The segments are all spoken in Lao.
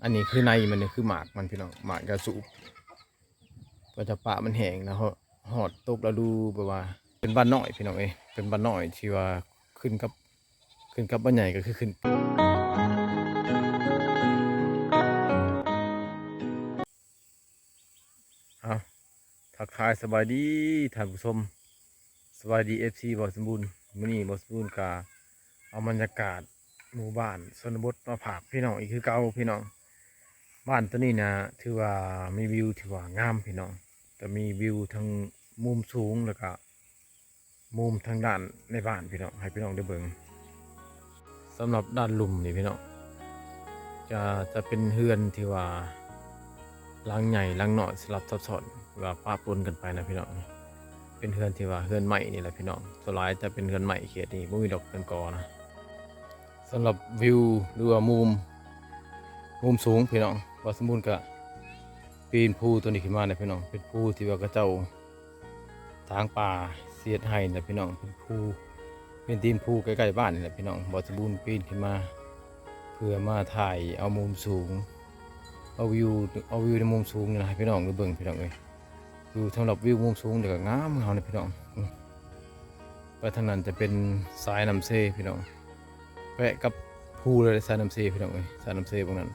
ອັນນີ້ຄືໃນມັນ ນີ້ຄືໝາກມັນພີ່ນ້ອງ ໝາກຢາສູບ ກໍຈະປະມັນແຫ້ງນະ ຮອດ ຮອດຕົກລະດູ ແບບວ່າເປັນບ້ານນ້ອຍພີ່ນ້ອງເອີຍ ເປັນບ້ານນ້ອຍທີ່ວ່າຂຶ້ນກັບ ຂຶ້ນກັບບ້ານໃຫຍ່ ກໍຄືຂຶ້ນ ເອົາ ທັກທາຍສະບາຍດີທ່ານຜູ້ຊົມ ສະບາຍດີ ເອັຟຊີ ບ່າວສົມບູນ. ມື້ນີ້ບ່າວສົມບູນກະເອົາບັນຍາກາດໝູ່ບ້ານຊົນນະບົດມາຝາກພີ່ນ້ອງອີກຄືເກົ່າພີ່ນ້ອງ. ບ້ານໂຕນີ້ນະ ຖືວ່າມີວິວທີ່ວ່າງາມພີ່ນ້ອງ ຈະມີວິວທັງມຸມສູງ ແລ້ວກະມຸມທາງດ້ານໃນບ້ານພີ່ນ້ອງ ໃຫ້ພີ່ນ້ອງໄດ້ເບິ່ງ. ສຳລັບດ້ານລຸ່ມນີ້ພີ່ນ້ອງ ຈະ ຈະເປັນເຮືອນທີ່ວ່າຫຼັງໃຫຍ່ຫຼັງນ້ອຍ ສະຫຼັບຊັບຊ້ອນ ແບບວ່າປະປົນກັນໄປນະພີ່ນ້ອງ. ເປັນເຮືອນທີ່ວ່າເຮືອນໄມ້ນີ້ແຫຼະພີ່ນ້ອງ ສ່ວນຫຼາຍຈະເປັນເຮືອນໄມ້ເຂດນີ້ ບໍ່ມີດອກເຮືອນກໍນະ. ສຳລັບວິວ ຫຼືວ່າມຸມ ມຸມສູງພີ່ນ້ອງ ບ່າວສົມບູນກະປີນພູໂຕນີ້ຂຶ້ນມານະພີ່ນ້ອງ ເປັນພູທີ່ວ່າເຂົາເຈົ້າ ທາງປ່າເສຍດໄຮ່ນະພີ່ນ້ອງ ເປັນພູ ເປັນຕີນພູໃກ້ໆບ້ານນີ້ແຫຼະພີ່ນ້ອງ. ບ່າວສົມບູນປີນຂຶ້ນມາ ເພື່ອມາຖ່າຍເອົາມຸມສູງ ເອົາວິວ ເອົາວິວໃນມຸມສູງນີ້ນະ ໃຫ້ພີ່ນ້ອງໄດ້ເບິ່ງພີ່ນ້ອງເອີຍ. ຢູ່ສຳລັບວິວມຸມສູງນີ້ກໍງາມເຮົານະພີ່ນ້ອງ. ອື ໄປທາງນັ້ນຈະເປັນສາຍນ້ຳເຊພີ່ນ້ອງ ແປະກັບພູເລີຍ ສາຍນ້ຳເຊພີ່ນ້ອງເອີຍ ສາຍນ້ຳເຊເບິ່ງນັ້ນ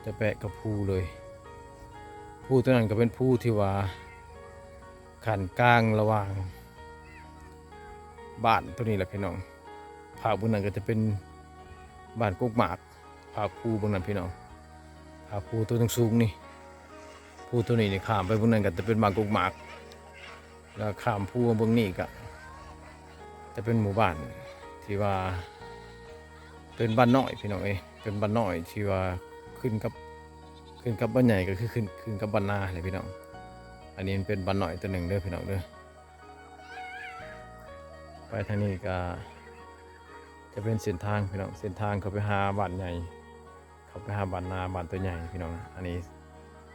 ຈະແປະກັບພູເລີຍ. ພູໂຕນັ້ນກໍເປັນພູທີ່ວ່າ ຂັ້ນກາງລະຫວ່າງບ້ານໂຕນີ້ແຫຼະພີ່ນ້ອງ. ພາກເບື້ອງນັ້ນກໍຈະເປັນບ້ານກົກໝາກ ພາກພູເບື້ອງນັ້ນພີ່ນ້ອງ ພາກພູໂຕສູງໆນີ້ ພູໂຕນີ້ນີ້ ຂ້າມໄປເບື້ອງນັ້ນກໍຈະເປັນບ້ານກົກໝາກ ແລ້ວຂ້າມພູມາເບື້ອງນີ້ກໍຈະເປັນໝູ່ບ້ານທີ່ວ່າ ເປັນບ້ານນ້ອຍພີ່ນ້ອງເອີຍ ເປັນບ້ານນ້ອຍທີ່ວ່າຂຶ້ນກັບ ຂຶ້ນກັບບ້ານໃຫຍ່ ກໍຄືຂຶ້ນ ຂຶ້ນກັບບ້ານນາແຫຼະພີ່ນ້ອງ. ອັນນີ້ມັນເປັນບ້ານນ້ອຍຕົວໜຶ່ງເດີພີ່ນ້ອງເດີ. ໄປທາງນີ້ກໍຈະເປັນເສັ້ນທາງພີ່ນ້ອງ ເສັ້ນທາງເຂົ້າໄປຫາບ້ານໃຫຍ່ ເຂົ້າໄປຫາບ້ານນາ ບ້ານຕົວໃຫຍ່ພີ່ນ້ອງນະ. ອັນນີ້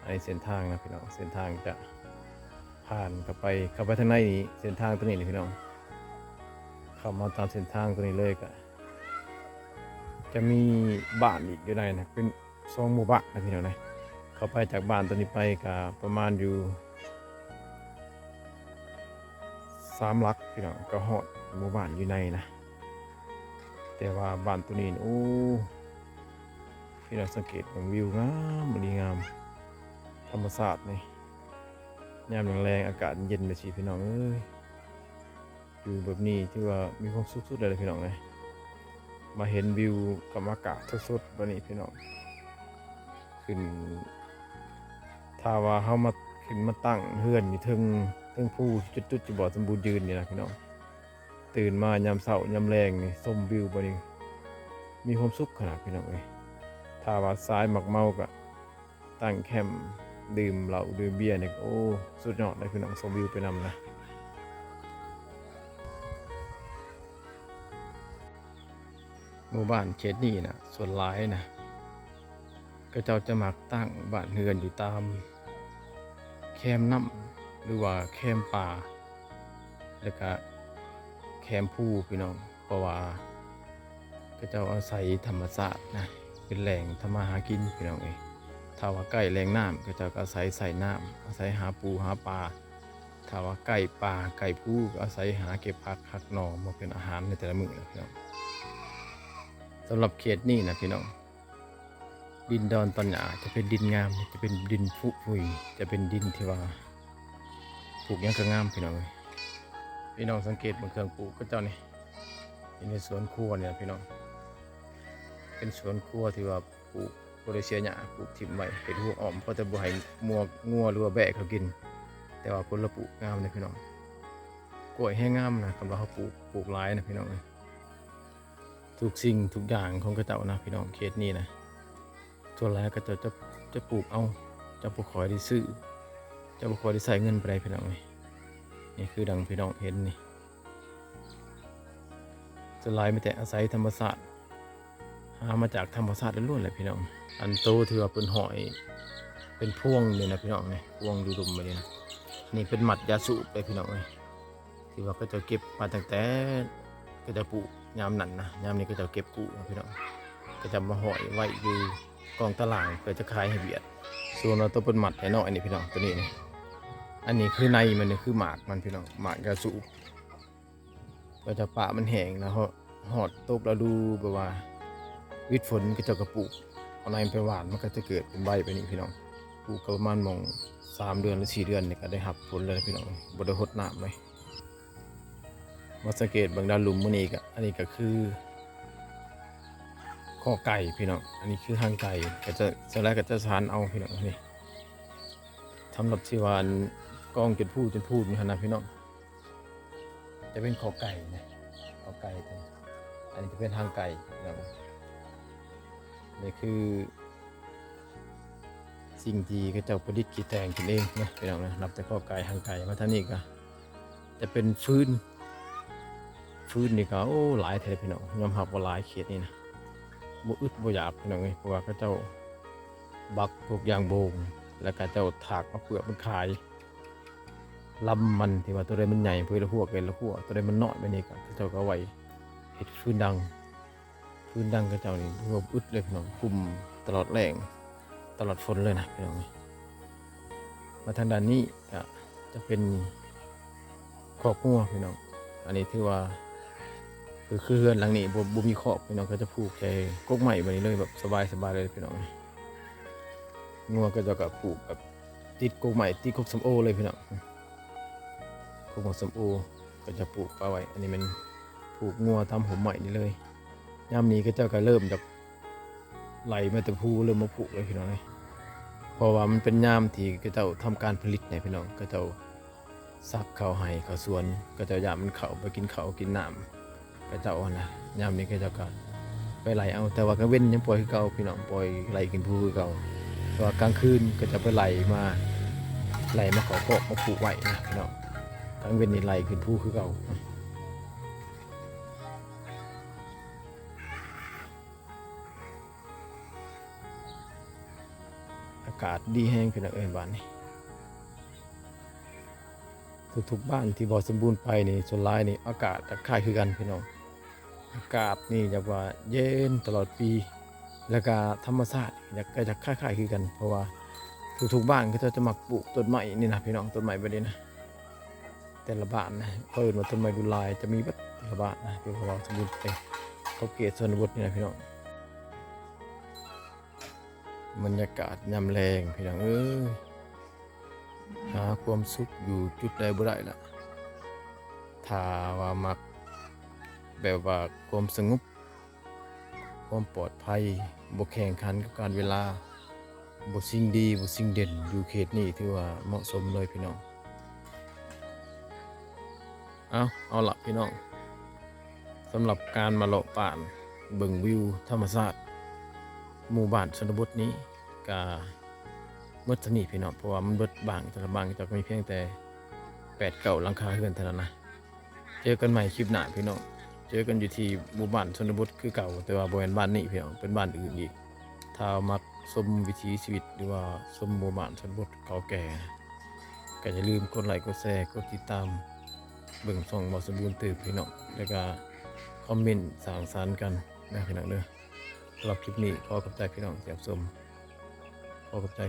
ອັນນີ້ເສັ້ນທາງນະພີ່ນ້ອງ ເສັ້ນທາງຈະຜ່ານເຂົ້າໄປ ເຂົ້າໄປທາງໃນນີ້ ເສັ້ນທາງຕົວນີ້ນະພີ່ນ້ອງ ເຂົ້າມາຕາມເສັ້ນທາງຕົວນີ້ເລີຍ ກໍຈະມີບ້ານອີກຢູ່ໃນນະ ເປັນສອງໝູ່ບ້ານນະພີ່ນ້ອງນະ. ເຂົ້າໄປຈາກບ້ານຕົວນີ້ໄປກໍປະມານຢູ່ ສາມຫຼັກພີ່ນ້ອງ ກໍຮອດໝູ່ບ້ານຢູ່ໃນນະ. ແຕ່ວ່າບ້ານໂຕນີ້ ໂອ້ ພີ່ນ້ອງສັງເກດເບິ່ງ ວິວງາມອີ່ຫຼີ ງາມ ທຳມະຊາດນີ້ ຍາມແລງໆ ອາກາດເຢັນແບບຊີ້ພີ່ນ້ອງເອີຍ ຢູ່ແບບນີ້ຖືວ່າມີຄວາມສຸກສຸດເລີຍພີ່ນ້ອງເອີຍ. ມາເຫັນວິວກັບອາກາດສົດໆ ແບບນີ້ພີ່ນ້ອງ ຂຶ້ນ ຖ້າວ່າເຮົາມາ ຂຶ້ນມາຕັ້ງເຮືອນຢູ່ເທິງ ເທິງພູ ຈຸດໆ ທີ່ບ່າວສົມບູນຢືນນີ້ນະພີ່ນ້ອງ ຕື່ນມາຍາມເຊົ້າຍາມແລງນີ້ ຊົມວິວແບບນີ້ ມີຄວາມສຸກຂະໜາດພີ່ນ້ອງເອີຍ. ຖ້າວ່າສາຍມັກເມົາກໍຕັ້ງແຄມ ດື່ມເຫຼົ້າດື່ມເບຍນີ້ ໂອ້ ສຸດຍອດເລີຍພີ່ນ້ອງ ຊົມວິວໄປນຳນະ. ໝູ່ບ້ານເຂດນີ້ນະ ສ່ວນຫຼາຍນະ ເຂົາເຈົ້າຈະມັກຕັ້ງບ້ານເຮືອນຢູ່ຕາມແຄມນ້ຳ ຫຼືວ່າແຄມປ່າ ແລ້ວກະແຄມພູພີ່ນ້ອງ ເພາະວ່າເຂົາເຈົ້າອາໄສທຳມະຊາດນະ ເປັນແຫຼ່ງທຳມາຫາກິນພີ່ນ້ອງເອີຍ. ຖ້າວ່າໃກ້ແຫຼ່ງນ້ຳ ເຂົາເຈົ້າກໍອາໄສໃຊ້ນ້ຳ ອາໄສຫາປູຫາປາ. ຖ້າວ່າໃກ້ປ່າໃກ້ພູ ກໍອາໄສຫາເກັບຜັກຫັກໜໍ່ມາເປັນອາຫານໃນແຕ່ລະມື້ນະພີ່ນ້ອງ. ສຳລັບເຂດນີ້ນະພີ່ນ້ອງ ດິນດອນຕອນຫຍ້າຈະເປັນດິນງາມ ຈະເປັນດິນຟຸປຸຍ ຈະເປັນດິນທີ່ວ່າປູກຫຍັງກໍງາມພີ່ນ້ອງເອີຍ. ພີ່ນ້ອງສັງເກດເບິ່ງເຄື່ອງປູກເຂົາເຈົ້ານີ້ ຢູ່ໃນສວນຄົວນີ້ນະພີ່ນ້ອງ ເປັນສວນຄົວທີ່ວ່າ ປູກບໍ່ໄດ້ເສຍຫຍ້າ ປູກຖິ້ມໄວ້ເຮັດຮົ້ວອ້ອມ ພໍແຕ່ບໍ່ໃຫ້ງົວ ງົວ ຫຼືວ່າແບ້ເຂົາກິນ ແຕ່ວ່າຜົນລະປູກງາມເດ້ພີ່ນ້ອງ. ກ້ວຍແຮງງາມນະ ຄັນວ່າເຮົາປູກ ປູກຫຼາຍນະພີ່ນ້ອງເອີຍ. ທຸກສິ່ງທຸກຢ່າງຂອງເຂົາເຈົ້ານະພີ່ນ້ອງ ເຂດນີ້ນະ ສ່ວນຫຼາຍເຂົາເຈົ້າຈະ ຈະປູກເອົາ ຈະບໍ່ຄ່ອຍໄດ້ຊື້ ຈະບໍ່ຄ່ອຍໄດ້ໃຊ້ເງິນປານໃດພີ່ນ້ອງເອີຍ. ນີ້ຄືດັ່ງພີ່ນ້ອງເຫັນນີ້ ສ່ວນຫຼາຍມີແຕ່ອາໄສທຳມະຊາດ ຫາມາຈາກທຳມະຊາດລ້ວນໆແຫຼະພີ່ນ້ອງ. ອັນໂຕທີ່ວ່າເພິ່ນຫ້ອຍເປັນພວງນີ້ນະພີ່ນ້ອງ ນີ້ພວງຢູ່ລຸ່ມນີ້ນະ ນີ້ເປັນມັດຢາສູບເດ້ພີ່ນ້ອງເອີຍ ທີ່ວ່າເຂົາເຈົ້າເກັບມາຕັ້ງແຕ່ເຂົາເຈົ້າປູກຍາມນັ້ນນະ ຍາມນີ້ເຂົາເຈົ້າເກັບກູ້ນະພີ່ນ້ອງ ເຂົາເຈົ້າມາຫ້ອຍໄວ້ຢູ່ ກອງຕາລາງ ເພື່ອຈະຂາຍໃຫ້ຫວຽດ. ສ່ວນວ່າໂຕເພິ່ນມັດໃຫ້ນ້ອຍນີ້ພີ່ນ້ອງ ໂຕນີ້ນີ້ ອັນນີ້ຄືໃນມັນ ນີ້ຄືໝາກມັນພີ່ນ້ອງ ໝາກຢາສູບ. ກໍຈະປະມັນແຫ້ງ ແລ້ວຮອດ ຮອດຕົກລະດູແບບວ່າວິດຝົນ ເຂົາເຈົ້າກໍປູກເອົາໃນໄປຫວ່ານ ມັນກໍຈະເກີດເປັນໃບແບບນີ້ພີ່ນ້ອງ. ປູກກໍປະມານໝ່ອງສາມເດືອນ ຫຼື ສີ່ເດືອນນີ້ກໍໄດ້ຮັບຜົນແລ້ວພີ່ນ້ອງ ບໍ່ໄດ້ຫົດນ້ຳເລີຍ. ມາສັງເກດເບິ່ງດ້ານລຸ່ມມື້ນີ້ກໍ ອັນນີ້ກໍຄືຂໍ້ໄກ່ພີ່ນ້ອງ ອັນນີ້ຄືຮັງໄກ່ ກໍຈະ ສ່ວນຫຼາຍກໍຈະສານເອົາພີ່ນ້ອງ. ນີ້ ສຳລັບທີ່ວ່າອັນກອງຈົນພູຈົນພູຢູ່ຫັ້ນນະພີ່ນ້ອງ ຈະເປັນຂໍ້ໄກ່ນະ ຂໍ້ໄກ່ ອັນນີ້ຈະເປັນຮັງໄກ່ພີ່ນ້ອງ. ນີ້ຄືສິ່ງທີ່ເຂົາເຈົ້າປະດິດຄິດແຕ່ງຂຶ້ນເອງນະພີ່ນ້ອງນະ ນັບແຕ່ຂໍ້ໄກ່ ຮັງໄກ່ ມາທາງນີ້ກໍຈະເປັນຟືນ. ຟືນນີ້ກໍ ໂອ້ ຫຼາຍແທ້ພີ່ນ້ອງ ຍອມຮັບວ່າຫຼາຍເຂດນີ້ນະ ບໍ່ອຶດບໍ່ຢາກພີ່ນ້ອງເອີຍ ເພາະວ່າເຂົາເຈົ້າບັກພວກຢາງໂບງ ແລ້ວເຂົາເຈົ້າຖາກເອົາເປືອກມັນຂາຍ. ລຳມັນທີ່ວ່າໂຕໃດມັນໃຫຍ່ ເພິ່ນລະຫົວເປັນລະຫົວ ໂຕໃດມັນນ້ອຍແບບນີ້ກໍເຂົາເຈົ້າກໍເອົາໄວ້ເຮັດຟືນດັງ. ຟືນດັງເຂົາເຈົ້ານີ້ບໍ່ອຶດເລີຍພີ່ນ້ອງ ຄຸມຕະຫຼອດແລ້ງຕະຫຼອດຝົນເລີຍນະພີ່ນ້ອງ. ມາທາງດ້ານນີ້ກໍຈະເປັນຄອກງົວພີ່ນ້ອງ. ອັນນີ້ຖືວ່າ ຄື ຄືເຮືອນຫຼັງນີ້ບໍ່ ບໍ່ມີຄອກພີ່ນ້ອງ ເຂົາຈະຜູກໃສ່ກົກໄມ້ແບບນີ້ເລີຍ ແບບສະບາຍໆເລີຍພີ່ນ້ອງ. ງົວເຂົາເຈົ້າກໍຜູກແບບ ຕິດກົກໄມ້ ຕິດກົກສົ້ມໂອເລີຍພີ່ນ້ອງ ກົກໝາກສົ້ມໂອ ກໍຈະປູກປະໄວ້. ອັນນີ້ແມ່ນຜູກງົວຕາມຮົ່ມໄມ້ນີ້ເລີຍ. ຍາມນີ້ເຂົາເຈົ້າກໍເລີ່ມຈະໄລ່ມາແຕ່ພູ ເລີ່ມມາຜູກເລີຍພີ່ນ້ອງເອີຍ ເພາະວ່າມັນເປັນຍາມທີ່ເຂົາເຈົ້າທຳການຜະລິດໃຫ້ພີ່ນ້ອງ. ເຂົາເຈົ້າສັກເຂົ້າໄຮ່ເຂົ້າສວນ ເຂົາເຈົ້າຢ້ານມັນເຂົ້າໄປກິນເຂົ້າກິນນ້ຳ ເຂົາເຈົ້າຫັ້ນນະ. ຍາມນີ້ເຂົາເຈົ້າກໍໄປໄລ່ເອົາ ແຕ່ວ່າກາງເວັນຍັງປ່ອຍຄືເກົ່າພີ່ນ້ອງ ປ່ອຍໄລ່ຂຶ້ນພູຄືເກົ່າ. ແຕ່ວ່າກາງຄືນເຂົາເຈົ້າໄປໄລ່ມາ ໄລ່ມາເຂົ້າຄອກມາຜູກໄວ້ນະພີ່ນ້ອງ. ກາງເວັນນີ້ໄລ່ຂຶ້ນພູຄືເກົ່າ. ອາກາດດີແຮງພີ່ນ້ອງເອີຍ ບ້ານນີ້ ທຸກໆບ້ານທີ່ບໍ່ສົມບູນໄປນີ້ ສ່ວນຫຼາຍນີ້ອາກາດຈະຄ້າຍຄືກັນພີ່ນ້ອງ. ອາກາດນີ້ແບບວ່າເຢັນຕະຫຼອດປີ ແລ້ວກະທຳມະຊາດກໍຈະຄ້າຍໆຄືກັນ ເພາະວ່າທຸກໆບ້ານເຂົາເຈົ້າຈະມັກປູກຕົ້ນໄມ້ນີ້ນະພີ່ນ້ອງ ຕົ້ນໄມ້ແບບນີ້ນະ. ແຕ່ລະບ້ານນະ ເຂົາເອີ້ນວ່າຕົ້ນໄມ້ດຸນລາຍ ຈະມີເບິດແຕ່ລະບ້ານນະ ທີ່ເຂົາເວົ້າສົມບູນໄປ ຂອບເຂດຊົນນະບົດນີ້ນະພີ່ນ້ອງ. ບັນຍາກາດຍາມແລງພີ່ນ້ອງເອີຍ ຫາຄວາມສຸກຢູ່ຈຸດໃດບໍ່ໄດ້ລະ ຖ້າວ່າມັກແບບວ່າຄວາມສະຫງົບ ຄວາມປອດໄພ ບໍ່ແຂ່ງຂັນກັບການເວລາ ບໍ່ສິ່ງດີ ບໍ່ສິ່ງເດັ່ນ ຢູ່ເຂດນີ້ຖືວ່າເໝາະສົມເລີຍພີ່ນ້ອງ. ເອົາ ເອົາລະພີ່ນ້ອງ ສຳລັບການມາເລາະປ່ານເບິ່ງວິວທຳມະຊາດ ໝູ່ບ້ານຊົນນະບົດນີ້ກະໝົດສ່ຳນີ້ພີ່ນ້ອງ ເພາະວ່າມັນເບິດບ້ານ ແຕ່ລະບ້ານເຂົາເຈົ້າກໍມີພຽງແຕ່ແປດເກົ້າຫຼັງຄາເຮືອນເທົ່ານັ້ນນະ. ເຈີກັນໃໝ່ຄລິບໜ້າພີ່ນ້ອງ ເຈີກັນຢູ່ທີ່ໝູ່ບ້ານຊົນນະບົດຄືເກົ່າ ແຕ່ວ່າບໍ່ແມ່ນບ້ານນີ້ພີ່ນ້ອງ ເປັນບ້ານອື່ນອີກ. ຖ້າມັກຊົມວິຖີຊີວິດ ຫຼືວ່າຊົມໝູ່ບ້ານຊົນນະບົດເກົ່າແກ່ ກໍຢ່າລືມກົດໄລ ກົດແຊ ກົດຕິດຕາມເບິ່ງຊ່ອງເວົ້າສົມບູນຕື່ມພີ່ນ້ອງ ແລ້ວກໍຄອມເມັນສ້າງສັນກັນນະພີ່ນ້ອງເດີ. ສຳລັບຄລິບນີ້ຂໍຂອບໃຈພີ່ນ້ອງທີ່ຮັບຊົມ ຂໍຂອບໃຈ.